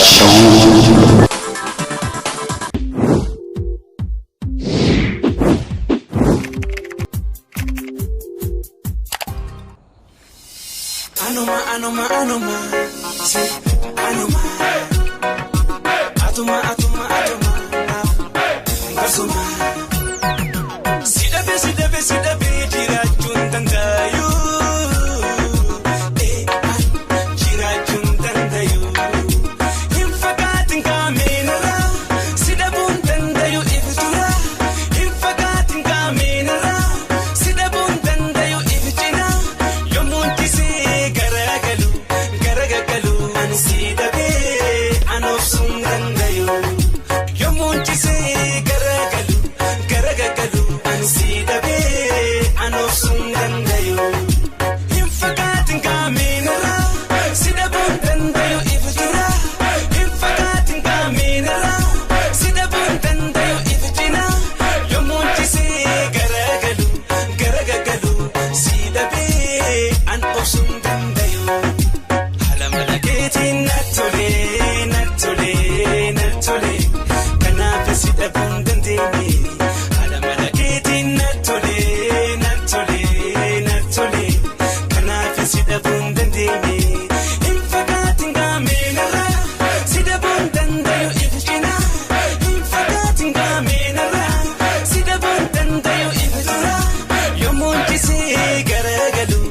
Show. Anuma, anuma, anuma, si, anuma. Atuma, atuma, atuma, akkasuma. Si dhabe, si dhabe, si dhabe, jiraachuun danda'u. Eh, ah, jiraachuun danda'u. Hin fagaatin kaameenarra, si dhabuun danda'u iftura. Hin fagaatin kaameenarra, si dhabuun danda'u ifcina. Yommuun tisee garagalu, garagalu, ani si dhabee an obsuun danda'u. Yommuun tisee garagalu, garagalu, ani si dhabee an obsuun danda'u. Hin fagaatin kaameenarra, si dhabuun danda'u iftura. Hin fagaatin kaameenarra, si dhabuun danda'u ifcina. Yommuun tisee garagalu, garagalu, si dhabee an obsuun danda'u. Haala mala keetiin na tolee, na tolee, na tolee. Kanaaf si dhabuun dandeenye. Haala mala keetiin na tolee, na tolee, na tolee. Kanaaf si dhabuun dandeenye. Hin fagaatin gaameenarra, si dhabuun danda'u ifcina. Hin fagaatin gaameenarra, si dhabuun danda'u iftura. Yommuun cisee garagalu,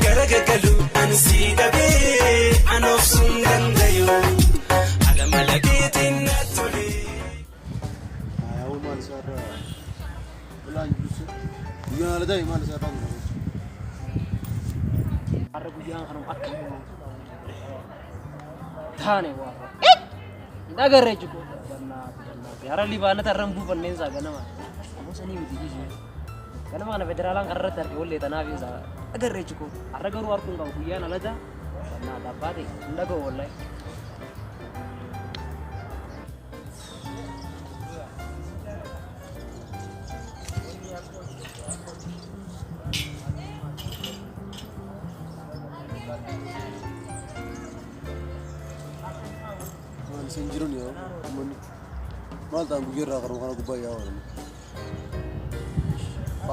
garagalu, ani si dhabee an obsuun danda'u. Haala mala keetiin na tolee. Ayaa'uu maal isaarra ulaan jiruus guyyaan haala ta'e maal isaarraa hin qabu. Har'a guyyaan kanuma akka taane waa. Hin agarre jechuudha. Bannaati bannaati. Har'a libaanata irra hin buufanneen isaa ganama. Ammoo sanii miti dhiisee. Ganama kana federaalaan kan irratti arge wallee tanaaf isaa agarre jechuudha. Har'a garuu arguu hin qabu guyyaan alata. Bannaati abbaa ta'e hin dhaga'u wallahi. Maal isin jiruun yoo uummanni maal ta'an guyyaa irraa karuma kana gubbaa yaa'u oolani.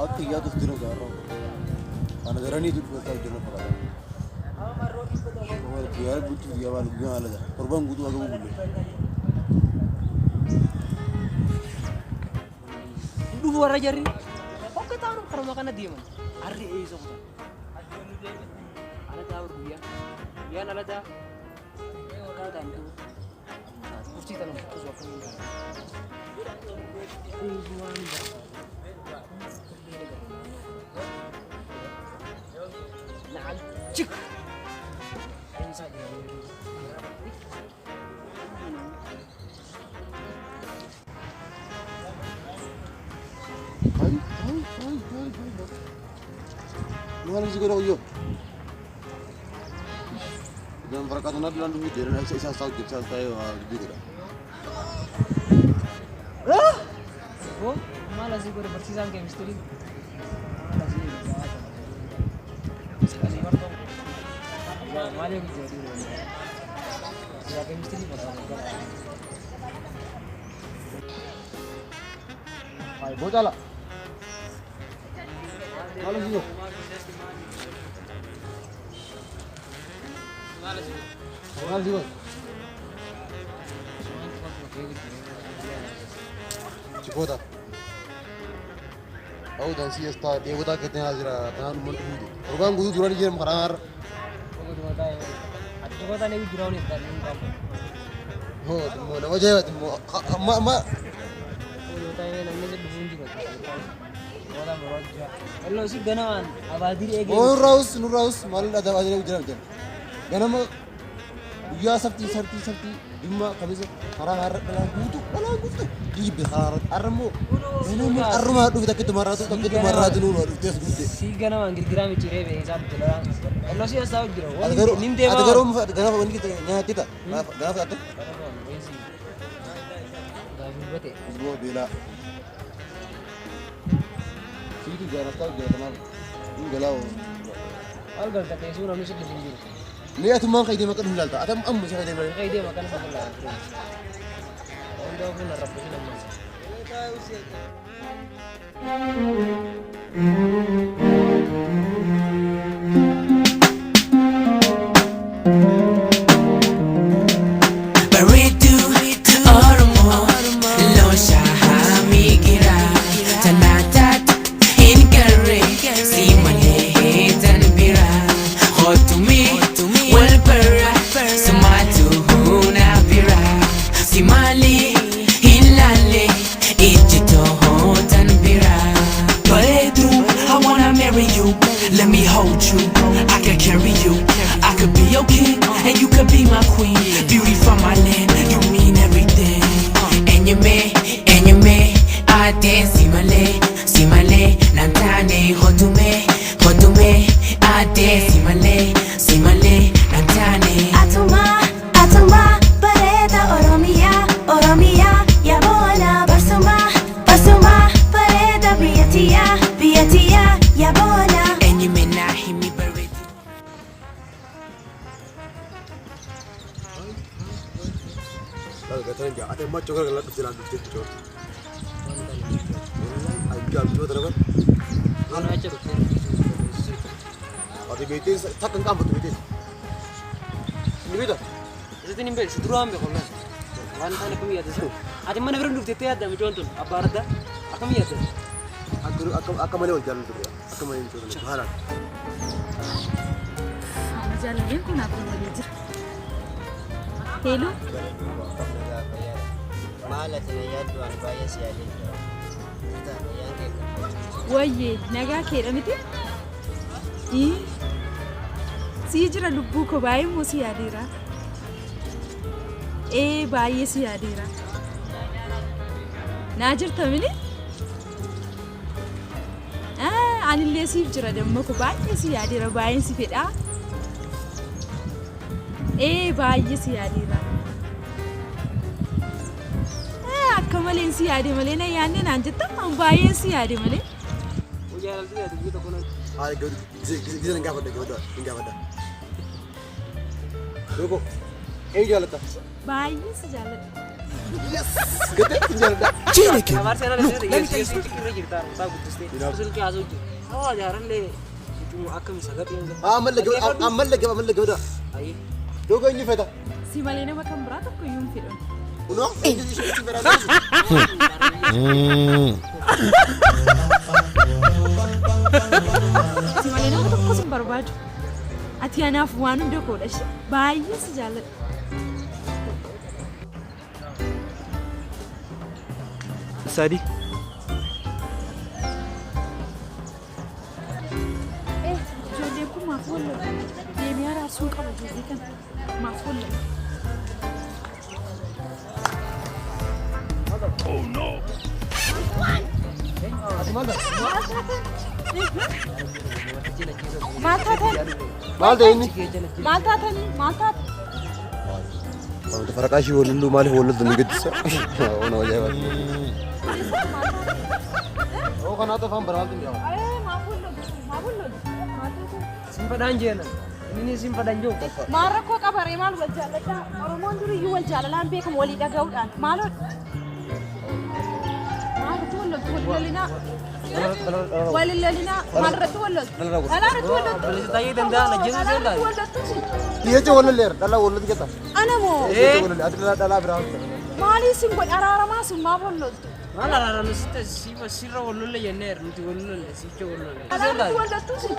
Akka iyyaatuuf jiran gaarraa. Kana daranii dubbachaa jiran fakkaata. Guyyaa guutuu guyyaa maal guyyaa haala ta'a. Torban guutuu haga bubulle. Hin dhufu warra jarri. Bakka taa'an karuma kana deeman. Harri eessa kutan. Alataa guyyaa. Guyyaan alataa. Akkana ta'an dhufu. Kursiin tana buqqisu akka hin taane. Waan barbaadu. Naal chik. Eessa jira? Ay ay ay ay ay. Maal si godha guyyoo? Idan farqaa tanaa duraan dhufu jedhan isa isaas taa'u jira isaas taa'ee waa dubbii godha. Boo maal asii godhe barsiisaan keemistirii? Maal asii godhe? Asii martoo. Maal eegu jira dhiiroo? Barsiisaa keemistirii bakka. Ay bocala. Maal asii godha? Maal asii godhe? Maal asii godha? Chikoota. Ta'uu dansi esta dheebotaa akka ta'e jira tanaan uummanni dhufuu jira. Torban guutuu duraan jiran karaa har'a. Ati chikoota eegu jira waliin ta'anii hin qabu. Hoo immoo nama ajaa'ibaati immoo amma amma Yoo ta'e namni si dhufuu hin jiru. Chikoota biroo jira. Elloo si ganamaan abaadirii eegee. Oo nurraa'us nurraa'us maal adaba ajaa'ibu jira jira. Ganama guyyaa sabtii sabtii sabtii dhimma kamisa karaa har'a dhalaan guutuu dhiibbe karaa har'a har'a immoo ganama har'umaa dhufe takkitti marraatu nuun dhuftee as guutte. Si ganamaan girgiraa micciiree ba'ee isaa dhufte dhalaan. Elloo si haasa'u jira. Ati garuu Nin deemaa. ati garuu ganafa wanni nyaatti ta'a ganafa fudhatte. Gaafii bate. Usboo beelaa. Siitu jaalattaa jira kanaaf hin galaa oo. Maal galta teessuu namni si dhufu hin jiru. Mee atummaan qaydee maqaa dhufu ilaalta. Atam amma isa qaydee malee. Qaydee maqaan isa ilaalta. Hundaa kun rabbishin ammas. Bareedu Oromoo loosha migira tanaataat hin garre si malee tan bira hootumi wal bara sumaatu huna bira si malee hin laalle ijji too tan bira. Bareedu, I wanna marry you. Let me hold you. I could carry you. I could be your king, and you could be my queen. Beauty from my land, you mean everything. Enyume, enyume, ate simale, simale, nantane, hotume, hotume, ate simale, simale, nantane. Atuma, atuma, bareeda Oromiyaa, Oromiyaa, yaabona barsuma, barsuma, bareeda biyya tiyyaa, biyya tiyyaa, yaabona. Enyume na himi bareedu. Laal gatana jaa. Ati amma chokara galaa dhufte laal dhufte jechuudha. Ajaa'ibsiifata tana bara. Waan acha dhuftee. Ati beektee takka hin qaanfattu beektee. Ni beektaa? Isitti hin beeku duraan beeku lan. Waan taane akkamii yaadda? Ati mana bira dhuftettee yaadda mucoon tun abbaa raddaa akkamii yaadda? Akka malee wal jaalatu ture. Akka malee hin turre. Haalaan. Amma jaalalleen kun akkuma walii jira. Heeluu Maal ati na yaaddu ani baay'ee si yaadee jira. Jirtaa fayyaan kee kan. Wayyee nagaa keedha miti? Ii sii jira lubbuu koo baay'ee immoo si yaadeera. Ee baay'ee si yaadeera. Naa jirta mini? Anillee siif jira damma koo baay'ee si yaadeera baay'een si fedha. Ee baay'ee si yaadeera. Akka malee si yaade malee na yaadne naan jetta an baay'een si yaade malee. Jaalalti yaadu biyya tokko nan. Haala gizee hin gaafadha gaafadha hin gaafadha. Dogo eenyu jaalatta? Baay'ee si jaalladha. Yes! Gatee hin jaalladha. Abaarsi ana leesee irra jirta musaa guddistee. Silkii haasa'u jira. Hawaa jaarallee jechuun akkami sagaxeen. Ammallee gabaa ammallee gabaa ammallee gabaa. Ayi. Dogo eenyu feta? Si malee nama kan biraa tokko iyyuu hin fedhan. Kunoo eenyu si biraa? Si malee nama tokkos hin barbaadu. Ati anaaf waan hunda koodha ishee baay'ee si jaalladha. Sadi. Ijoolleen kun maaf wal lolu? Deemee araarsuun qaba ijoollee kana. Maaf wal lolu? Maal taatan? Maal ta'e inni? Maal taatanii? Maal taate? Wanta faraqaa ishii wal lollu maaliif wal loltu ni gaddisa. Ona ajaa'ibaati. Oo kanaatu afaan baraaltu ni yaama. Maaf wal loltu? Maaf wal loltu? Maal taatan? Sin fadhaan jeena. Inni sin fadhaan jiru. Maal rakkoo qabaree maal wal jaalladhaa? Oromoon duriyyuu wal jaalalaan beekamu walii dhaga'uudhaan. Maaloodha? Maal irratti wal loltu? Wal lolinaa? Wal lolinaa? Maal irratti wal loltu? Dhalaa irratti wal loltu? Taa'ee danda'an ajjeesuu Dhalaa irratti danda'a. wal loltu? Dhiyeecha wal lolleera dhalaa wal loltu jetta. Ana moo? Dhiyeecha wal lolle ati dhalaa dhalaa biraa hojjeta. Maalii sin godhe araaramaa sun maaf wal loltu? Maal araarame sitti sirra wal lolle jenneer nuti wal lolle sicha wal lolle. Dhalaa irratti wal loltu sin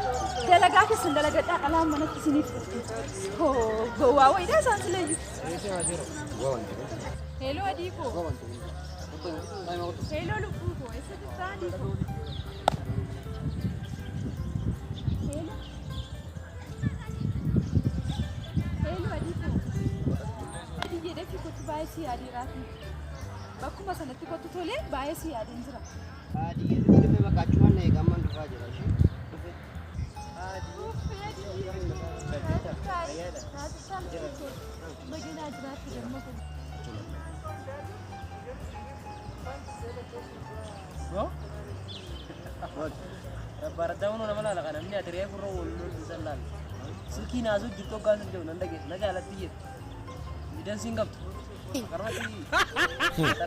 dalagaa keessan dalagadhaa dhalaan manatti isiniif dhufti. Hoo gowwaa wayiidha isaan sileeyyu. Heeloo adii koo. Heeloo lubbuu koo eessa jirta adii koo? Heeloo. Heeloo adii koo. Adii jedhee kottu baay'ee si yaadeeraati. Bakkuma sanatti kottu tolee baay'ee si yaadeen jira. Adii dhufe bakka achumaan na eegaman dhufaa jira ishee. Dhufe. Uffee adii. Maganaa jiraatti damma kun. Baraddaa kun nama laala kana namni ati reefu irra wal lollu san laala. Silkii naasuu jirtu hoggaan sin jedhu nan dhageessu na jaalatti jettu. Miidhaan siin qabdu. Karmatti.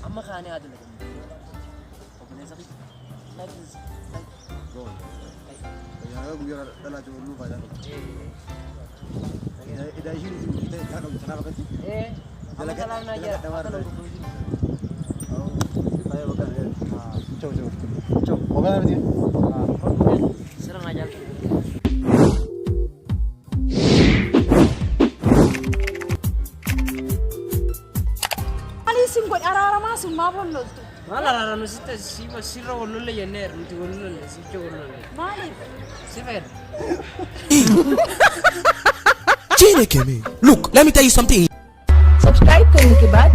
Amma kaanee haa dalagannu. Obboleessa kiyya. Like this. Like. Yaa guyyaa dhalaa jiru faayidaa qaba. Idaa ishiin isin ta'e taa qabdu sanaaf akkatti. Eh. Amma kalaan naa jira. Akka nama gurguru. Faaya bakka Ciao ciao. Ciao. Hogaa miti. Sirra naa jaalatu. Maaliif sin godhe araaramaa sun maaf holloltu? Maal araarame sitti sirra wal lolle jennee nuti wal lolle sicha wal lolle. Maaliif? Si fayyada. Chineke me. Look, let me tell you something. Subscribe करने के बाद